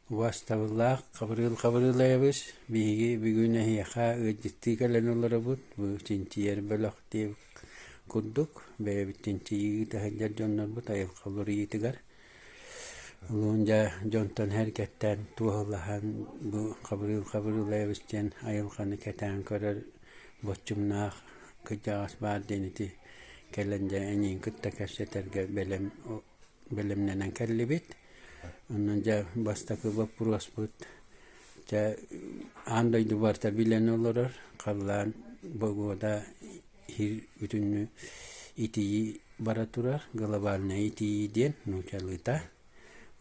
Убаастабыллаах Хабырыыл Хабырыылайабыс, биһиги бүгүн эһиэхэ ыалдьыттыы кэлэн олоробут. Бу чинчийэр бөлөх диэбит курдук, бэйэбит чинчийии ыыта сылдьар дьоннорбут айылҕа уларыйыытыгар. Улуун дьэ дьонтон эргэттэн туоһулаһан бу Хабырыыл Хабырыылайабыс диэн айылҕаны кэтээн көрөр боччумнаах кырдьаҕас баар диэн ити кэлэн дьэ эйигин кытта кэпсэтэргэ бэлэм бэлэмнэнэн кэллибит. Онон дьэ бастакы боппуруоспут дьэ аан дойду барыта билэн олорор, халлаан погода иһир бүтүннүү итийии бара турар, глобальнай итийии диэн нуучалыыта.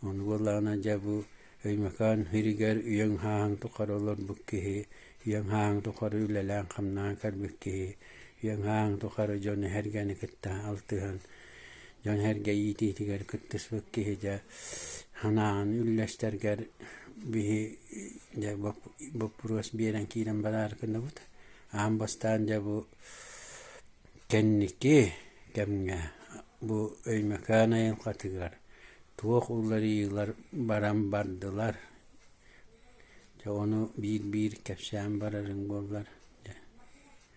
Ону буоллаҕына дьэ бу Өймөкөөн сиригэр үйэҥ-сааһыҥ тухары олорбут киһи, үйэҥ-сааһыҥ тухары үлэлээн-хамнаан кэлбит киһи, үйэҥ-сааһыҥ тухары дьону-сэргэни кытта алтыһан, дьон-сэргэ иитиитигэр кыттыспыт киһи дьэ санааҕын үллэстэргэр биһи дьэ боппуруос биэрэн киирэн бараары гынныбыт. Аан бастаан дьэ бу кэнники кэмҥэ бу Өймөкөөн айылҕатыгар туох уларыйыылар баран бардылар, дьэ ону биир-биир кэпсээн барарыҥ буоллар дьэ.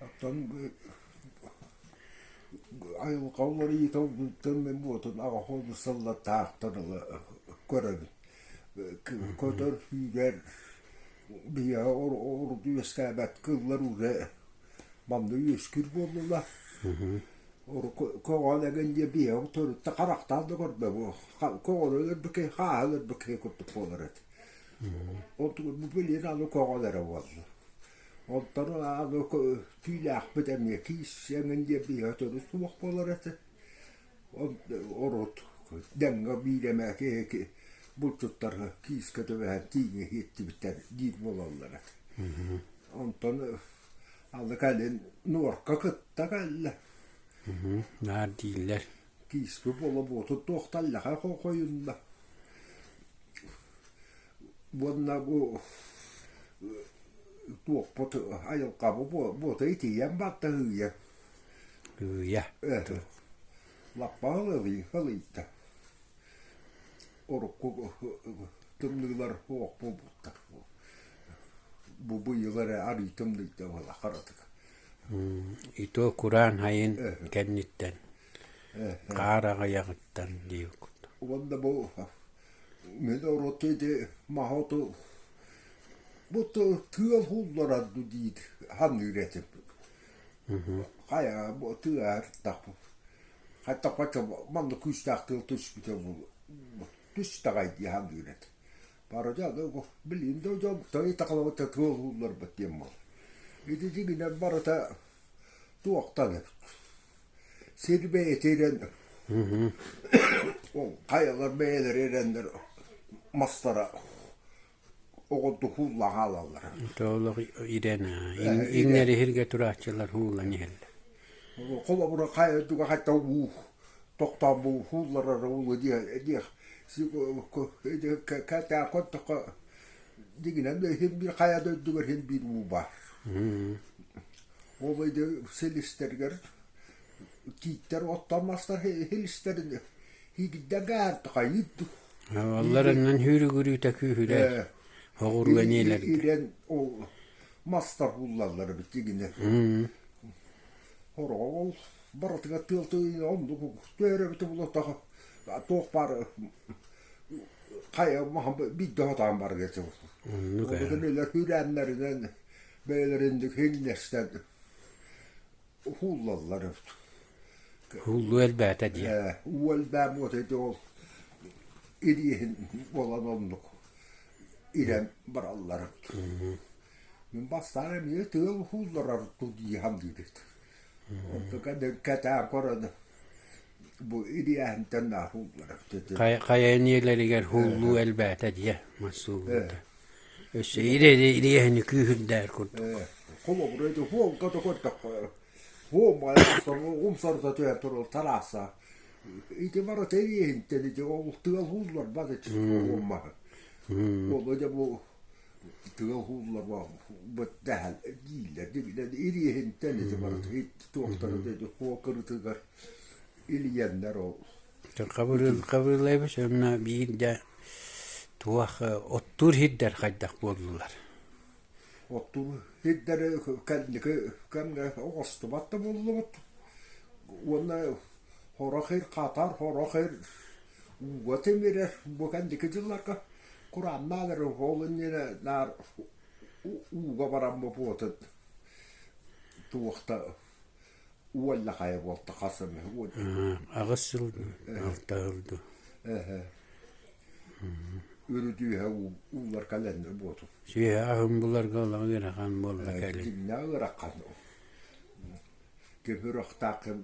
Оттон айылҕа уларыйыыта мин буотун аҕа сыллатаахтан ыла көрөбүн. Көтөр сүүрэр биһиэхэ урут үөскээбэт кыыллар уже манна үөскүүр буоллулар. Көҕөн эҥин диэн биһиэхэ төрүттэ харахтаан да көрбөт көҕөнү өлөрбүт киһи хааһы өлөрбүт киһи курдук буолар этэ. Онтугар бу билигин аны көҕөн эрэ буолла. Онтон аны түүлээхпит эмиэ киис эҥин диэн биһиэхэ төрүт суох буолар этэ. Урут дэҥҥэ биир эмэ киһи булчуттар киискэ түбэһэн тииҥи ииттибиттэр диир буолаллар этэ. Онтон аны кэлин нуорка кытта кэллэ. Наар дииллэр. Киискэ буола буотун туохталлаха хойунна. Уонна бу туохпут айылҕабы буота итийэн барда ыйа. Ыйа. Лаппа ылыйда. Урукку тымныылар суох буолбуттар. Бу быйыл эрэ арыы тымныйда буола харатык. И то кураан хайын кэнниттэн хаар аҕыйаҕыттан диир курдук. Уонна бу мин урут ити маһы-оту бу тыал уулларар диир саныыр этим. Хайа бу тыа Хаттахпачча манна күүстээх тыал түспүтэ түстэҕэй дии саныыр этим. Барыта билигин да дьон тайы-такалабыт тыал уулларбыт диэн буолар. Ити дьиҥинэн барыта туохтан эбит. Сир бэйэтэ ирэн ол хайалар бэйэлэрэ ирэннэр мастара оҕолдук ууллан хаалаллара. Тоолох ирэн иҥнэриһиргэ турааччылар ууллан иһэллэр. Холобура хайа үрдүгэ хайта уу тохтоон бу уулларара уулу диэх кэтээн көрдөххө дьиҥинэн иһин биир хайа да үрдүгэр иһин биир уу баар. Ол ити силистэригэр тииттэр оттон мастар силистэрин Аллараннан хүүрүгүрүүтэ күүһүрэр, хоҕуруга ниэлэргэ. Ирэн ол мастар ууллаллар эбит дьиҥинэ. Хороҕо ол барытыгар тыал тыйын оннук төөрөбүтэ булатаҕа туох баар хайа маһын биирдэ хотоон барыа этэ. Оннук Ол ээ. кинилэр хүүрээннэринэн бэйэлэрин хиҥнэстэн Уһууллаллар эбит. Уһууллуу элбээтэ диэн. Ээ, уу элбээн буолта ити ол ириэһин буолан оннук ирэн бараллар эбит. Мин бастаан эмиэ тыал уһуулларар дии саныыбыт. Онтон кэтээн көрөн бу ириэһинтэн наар уһууллар эбит. Хайа эниэлэригэр уһууллуу элбээтэ диэ мас ууллуута. Өссө ириэһини күүһүрдээр курдук. Холобура ити хуолга да көрдөххө, умсарыта түһэн турар тарааса. Ити барыта ириэһинтэн ити ол тыал уулларбат ити уоммаһы. Ол дьэ бу тыал уулларба быттэһэл дииллэр дииллэр ириэһинтэн ити барыта туохтара ити хуо кырытыгар илийэннэр ол. Хабырыыл Хабырыылаевич уонна биир да. Туох оттуур сирдэр хайдах буоллулар? Оттуур сирдэри кэнники кэмҥэ оҥостубат да буоллубут. Уонна сорох сир хатар, сорох сир ууга тимирэр. Бу кэнники дьылларга курааннаан эрэ ол иннинэ наар ууга баран бопуотун туох да уоллахайа буолта хас эмэ 8 сыл 6 сыл дуу. Үрүдүүһэ уулар кэлэннэр буотун. Сүөһэ аһын буларга олох ыарахан буолла кэлин. Дьиҥнээх ыарахан. Ким үрөхтаах ким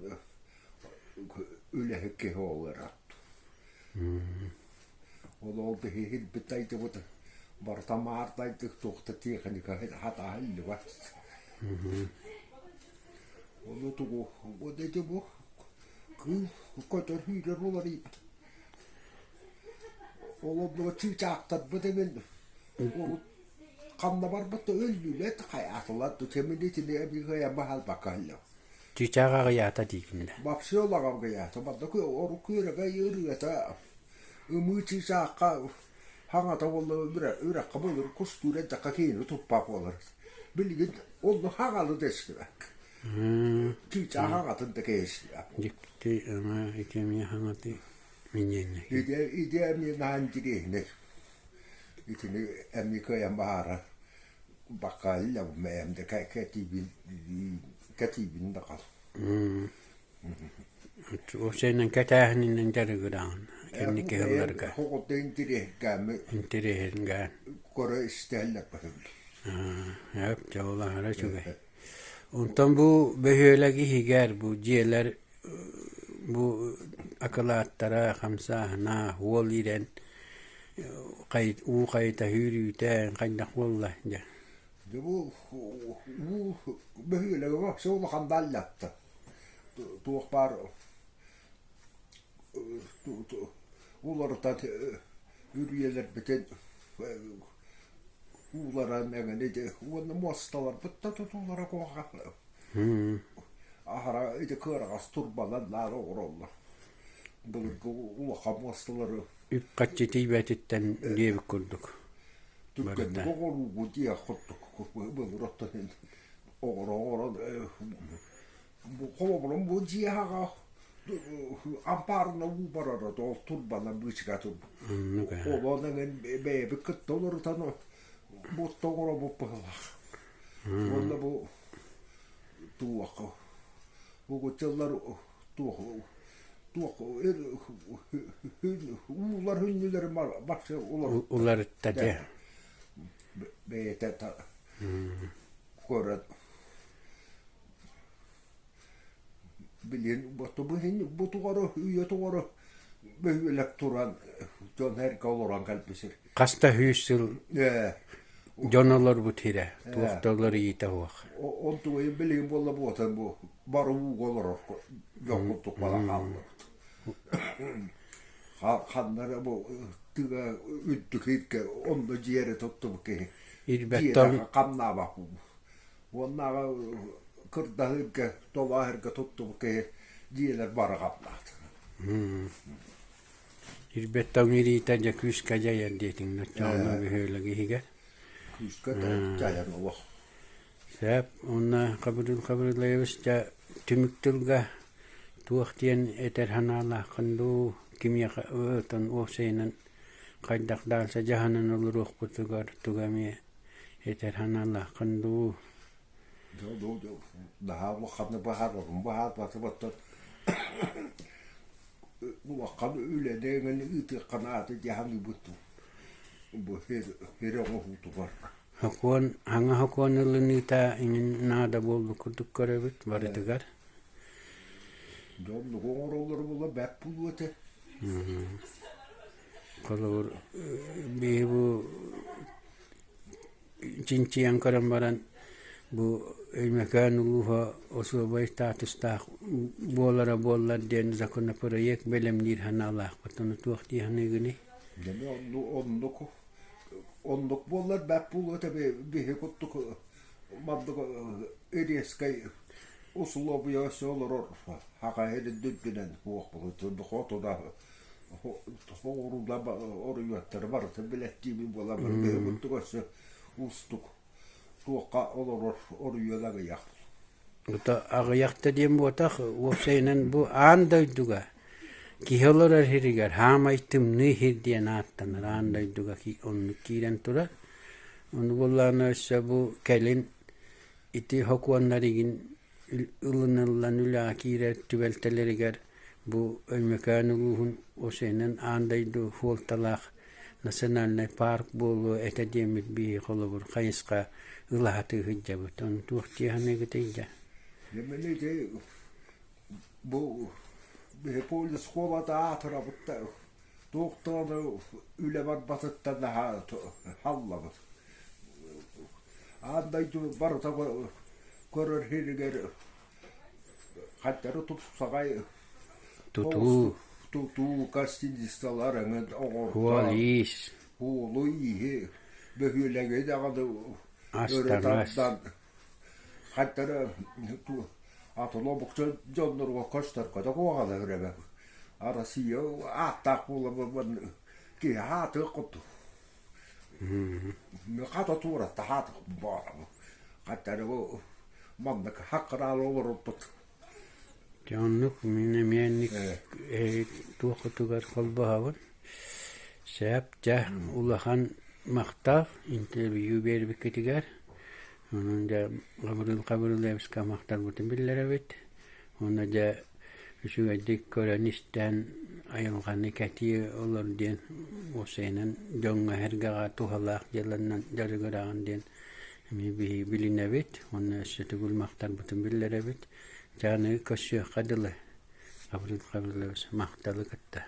үлэһит киһи ол ыараат. Ол ол биһи дайдыбыт барыта маардайдык туох да тиэхиньикэ хатааһа иллибэт. Ону тугу вот эти бу кыыл көтөр сүүрэр уларыйбыт. Ол оннугар чыычаахтарбыт эҥин урут ханна барбыт да өллүлэр хайаатылар да кэмин итини эбии кыайан баһалбакка иһиллэр. Чыычаах аҕыйаата диигин да. Вообще олох аҕыйаата. Манна ору күөрэгэй ырыата ымыы чыычаахха хаҥата буолла үрэххэ былыр кустуур эрдэххэ киһини туппат буолар. Билигин онно хаҥалы да истибэт. Чыычаах аҕатын да кэһистибэт. Дьикти ама ити эмиэ хаҥаты миниэннэ. Ити ити эмиэ наһаа интириэһинэй. Итини эмиэ кыайан баһаарар бакаалла мэйэм да кэтиибин кэтиибин да хал. Уопсайынан кэтээһининэн дьарыгыраҕын кэнники сылларга. Хоҕото интириэһиргээми Интириэһиргээн. көрө истэллэр быһыылаах. Эп дьэ ол аһара үчүгэй. Онтон бу бөһүөлэк иһигэр бу дьиэлэр бу акылааттара хамсааһына уол иирэн уу хайыта сүүрүүтэ хайдах буолла дьэ? Дьэ бу уу бөһүөлэгэ вообще улахан дааллатта. Туох баар уларытан үрүйэлэрбитин ууларан эҥин ити уонна муосталарбыт да тутуулара куһаҕан. Аһара ити кыараҕас турбалар наар оҥороллор. Былыргы улахан муосталары Үп-харчы тиийбэтиттэн диэбит курдук. Түргэнник оҥоруугу диэх курдук былыр оттон оҥоро-оҥорон холобурун бу дьиэ аҕа ампаарына уу барара ол турбанан быычыка турбут. Олон эҥин бэйэбит кытта олорутан буотта оҥоробут быһылаах. Уонна бу туох угуччалар туох туох уулар хүннүлэр барсы уларытта дьэ. Бэйэтэ көрөн Билигин бу тугары үйэ тугары бөһүөлэк туран дьон эргэ олорон кэлбит сир. Хас да сүүс сыл дьон олорбут сирэ, туох да уларыйыыта суох. Онтугайын билигин буолла буотан бу бары ууга олорор дьон курдук буолан хааллыбыт. Ханна эрэ бу тыа үрдүк сиргэ онно дьиэ эрэ туттубут киһи Ирбэт хамнаабат Уоннааҕы кырдаһыырга, толооһорго туттубут киһи дьиэлэр бары хапнаатылар. Ирбэт тоҥ ириитэ дьэ күүскэ дьайар диэтиҥ оччоҕуна бөһүөлэк иһигэр. Күүскэ дьайар олох. Сөп, уонна Хабырыыл Хабырыылаевич дьэ түмүк тылга туох диэн этэр санаалааххын дуу, кимиэхэ оттон уопсайынан хайдах даалса дьаһанан олоруохпутугар тугу эмиэ Этэр санаалааххын дуу? Наһаа улаханнык баһаарбаппын баһаарбатым оттон улахан үлэни эҥин ыытыахха наада дии саныыбын дуу бу сир оҥоһуутугар. Сокуон саҥа сокуон ылыныыта иҥин наада буолбут курдук көрөбүт барытыгар. Дьэ оннугу оҥороллоро буоллар бэрт буолуо этэ. Холобур, биһи бу чинчийэн көрөн баран бу Өймөкөөн улууһа осуобай статустаах буолара буоллар диэн законопроект бэлэмниир санаалаахпыт. Ону туох дии саныыгыный? Дьэ оннук оннук буоллар бэрт буолуо этэ биһи курдук маннык резкэй усулуобуйа өссө олорор хаха сирин үрдүнэн суох буолуо хотуда. Оҕуруулар оруйуоттары барытын билэттиибин буолан биһи курдук өссө уустук туохха олорор оруйуон аҕыйах. Ото аҕыйах да диэн буотах, уопсайынан бу аан дойдуга киһи олорор сиригэр хаамай тымныы сир диэн ааттанар аан дойдуга оннук киирэн турар. Ону буоллаҕына өссө бу кэлин ити сокуоннар игин ылыныллан үлэҕэ киирэр түбэлтэлэригэр бу Өймөкөөн улууһун осенин аан дойду суолталаах национальнай парк буолуо этэ диэммит биһи холобур хайысха ылаһатыы сылдьабыт. Ону туох дии саныыгытый дьэ? Дьэ ити бу биһи полис школата аатырабыт да туох даҕаны үлэ барбатыттан наһаа халлабыт. Аан дойду барыта көрөр сиригэр хаттары тупсаҕай Тутуу тутуу гостиницалар эҥин оҥорто Суол-иис суолу-ииһи бөһүөлэги даҕаны өрө ас-таҥас тардан хаттары атын омук дьонноругар көстөргө да куһаҕана үрэбэ Россия ааттаах буолан киһи аатыах курдук Хата туората хаатых баарабын. Хаттары бу маннык хаккыраалы олорорбут. Дьэ оннук мин эмиэ инник туоххутугар холбоһобун. Сөп дьэ улахан махтал интервью биэрбиккитигэр. Онон дьэ Гаврил Гаврильевичка махталбытын биллэрэбит. Уонна дьэ үчүгэйдик көрөн-истэн айылҕаны кэтии олор диэн уопсайынан дьоҥҥо-сэргэҕэ туһалаах дьыаланан дьарыгыраҕын диэн эмиэ биһиги билинэбит уонна өссө төгүл махталбытын биллэрэбит. Дьэ аны көрсүөххэ дылы Гаврил Гаврилович махталы кытта.